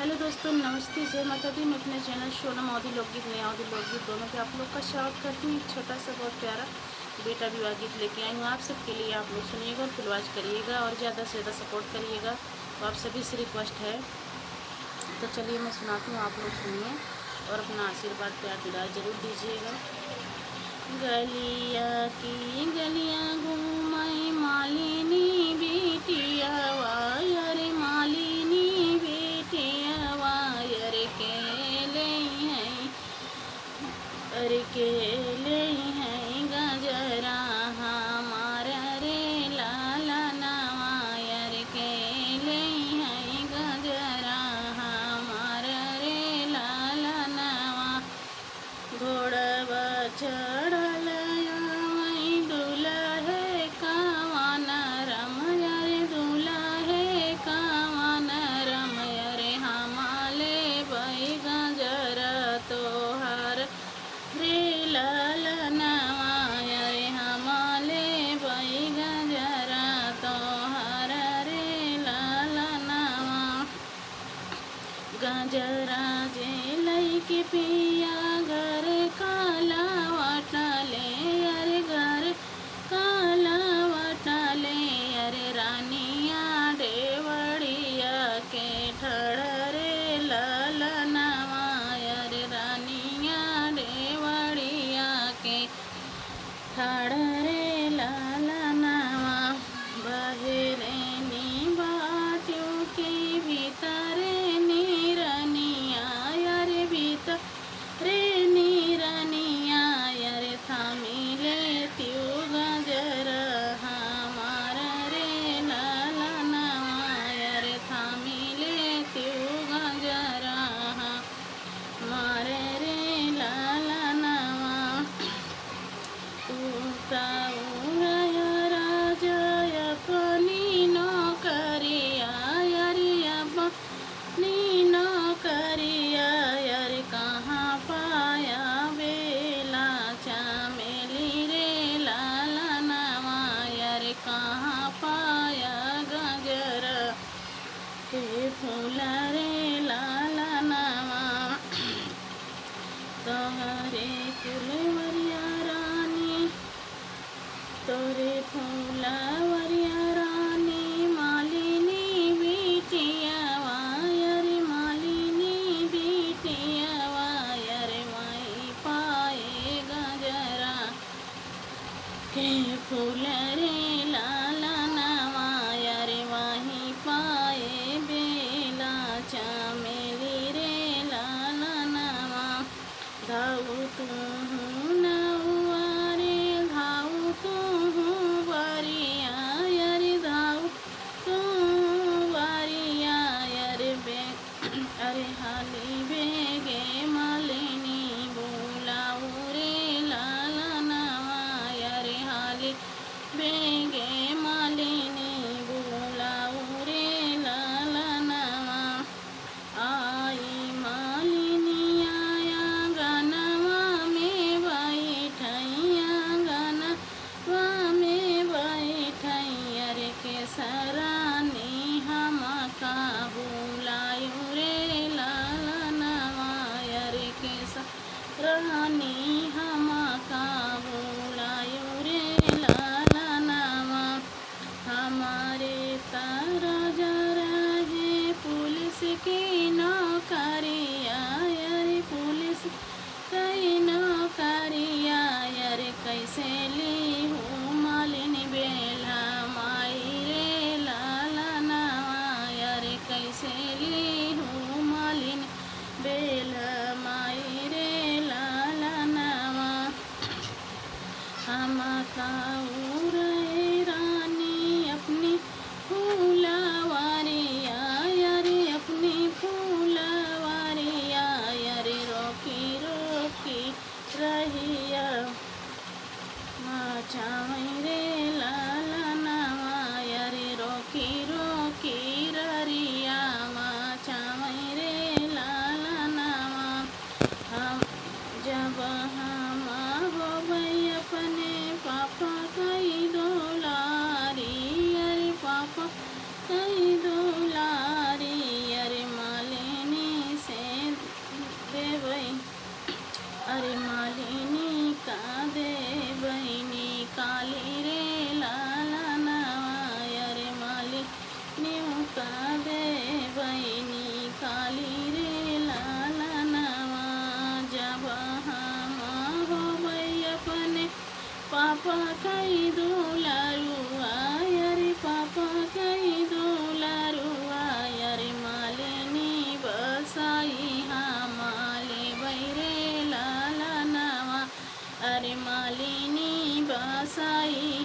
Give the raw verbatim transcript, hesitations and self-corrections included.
हेलो दोस्तों, नमस्ते, जय माता दी। मैं अपने चैनल सोनम अवधी लोकगीत, नया अवधी लोकगीत दोनों पे आप लोग का स्वागत करती हूँ। एक छोटा सा बहुत प्यारा बेटा विवाह गीत लेके आई हूँ आप सबके लिए। आप लोग सुनिएगा और फुलवाच करिएगा और ज़्यादा से ज़्यादा सपोर्ट करिएगा, तो आप सभी से रिक्वेस्ट है। तो चलिए मैं सुनाती हूँ, आप लोग सुनिए और अपना आशीर्वाद, प्यार, दुलार जरूर दीजिएगा। गलिया की गलिया घूमई मालिनी बिटियावा, अरे मालिनी बिटियावा, अरे के लेइहैं, अरे के लेइहैं गजरा हमार रे लालनवा, अरे के लेइहैं गजरा हमार रे लालनवा। घोड़वा चढ़ल आवै दुलहे कवन रम, अरे दुलहे कवन रम, अरे हमार लेबै गजरा तोहार रे लालनवा, अरे हमार लेबै गजरा तोहार रे लालनवा। गजरा जे लइके पिया घर का लवटले, अरे घर का लवटले, अरे रानिया डेवड़िया के ठाड़ रे लालनवा, अरे रानिया डेवड़िया के ठाड़ रे लालनवा। बहरे नी बाट्यो के भीतरे नीरनिया, अरे भीतरे नीरनिया, अरे थामी लेतिउ गजरा हमार रे लालनवा, अरे थामी लेतिउ गजरा हमार रे लालनवा। तू त उड़या राजा अपनी नौकरिया, अरे अपनी नौकरिया, अरे कहाँ पाया बेला चमेली रे लालनवा, अरे कहाँ पाया गजरा के फूल रे लालनवा। तोहरे फुलवरिया रानी, तोहरे फुलवरिया रानी, मालिनी बिटियावा, अरे मालिनी बिटियावा, अरे वहीं पाए गजरा के फूल रे लालनवा, अरे वहीं पाए बेला चमेली रे लालनवा। धाऊ तूहूँ नौआ रे, धाऊ तूहूँ बरिया, अरे धाऊ तूहूँ बरिया, अरे बे अरे हाली बेगे मालिनी बोलाऊ रे लालनवा, अरे हाली बेगे मालिनी बोलाऊ रे लालनवा। आई मालिनी आया गनवा में बैठैया गन वा में बैठई अरे केसरानी हमका बुलायु रे लालनवा, अरे केसरानी हमका बुलायु रे लालनवा। हमारे त राजा रहे पुलिस की नौकरिया, अरे पुलिस कई नौकरिया, अरे कैसे लीहू मालिन बेल्हा माई रे लालनवा, अरे कैसे लीहू मालिन बेल्हा माई रे लालनवा। हम ताऊ रे रानी अपनी फूलवरिया, अरे अपनी फूलवरिया, अरे रोकी रोकी रहिया। पापा कई दुलरुआ, अरे पापा कई दुलरुआ, अरे मालिनी बसाई हमाले बैरे लालनवा, अरे मालिनी बसाई